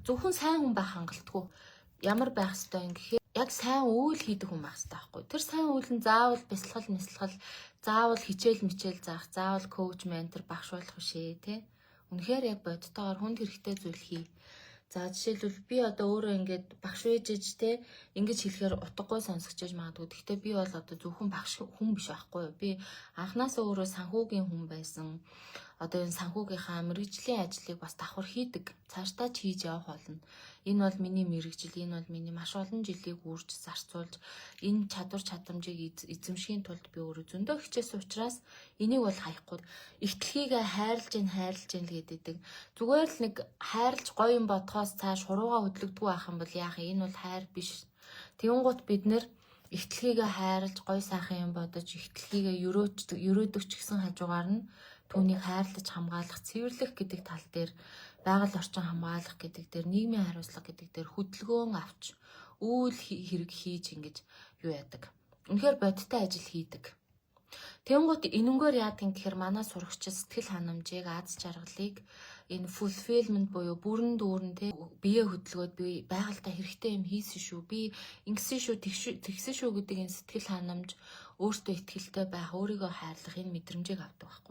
Зөвхөн сайн хүн байх хангалтгүй. Ямар байх ёстой юм гэхээр яг сайн үйл хийдэг хүн байх ёстой байхгүй. Тэр сайн үйл нь заавал бясалгал мэсалгал, заавал хичээл мичээл заах, заавал coach, ментор, багш болох биш ээ, тэ. Үнэхээр яг бодтойгоор хүнд хэрэгтэй зүйл хий. За, жишээлбэл, би одоо өөрөө ингээд багш байж ээж те, ингэж хэлэхээр утгагүй сонсогчж магадгүй. Гэхдээ би бол одоо зөвхөн багш хүн биш байхгүй юу. Би анхнаасаа өөрөө санхүүгийн хүн байсан. Одоо энэ санхүүгийнхаа мэргэжлийн ажлыг бас давхар хийдэг. Цаашдаа ч хийж явах болно. Энэ бол миний мэргэжил, энэ бол миний маш олон жилийг үрж зарцуулж энэ чадвар чадамжийг эзэмшхийн тулд би өөрөө зөндөө хичээсэн учраас энийг бол хаяхгүй. Их дэлхийгээ хайрлаж гин, хайрлаж гин л гэдэг. Зүгээр л нэг хайрлаж гоё юм бодхоос цааш хурууга хөдлөгдгөө байх юм бол яах юм? Энэ бол хайр биш. Тэнгуут бид нэр их дэлхийгээ хайрлаж, гоё сайхан юм бодож, их дэлхийгээ өрөөч өрөөдөг ч гэсэн хажуугаар нь түүнийг хайрлаж хамгаалах, цэвэрлэх гэдэг тал дээр, байгаль орчин хамгаалах гэдэг дээр, нийгмийн хариуцлага гэдэг дээр хөдөлгөөн авч, үйл хэрэг хийж ингэж юу яадаг. Үнэхээр бодиттой ажил хийдэг. Тэнгуут энэнгээр яадаг юм гэхээр манай сурагчид сэтгэл ханамжийг, аз жаргалыг, энэ fulfillment буюу бүрэн дүүрэн те, бие хөдөлгөөд би байгальтай хэрэгтэй юм хийсэн шүү. Би ингэсэн шүү, тэгсэн шүү гэдэг энэ сэтгэл ханамж, өөртөө итгэлтэй байх, өөрийгөө хайрлах энэ мэдрэмжийг авдаг байхгүй.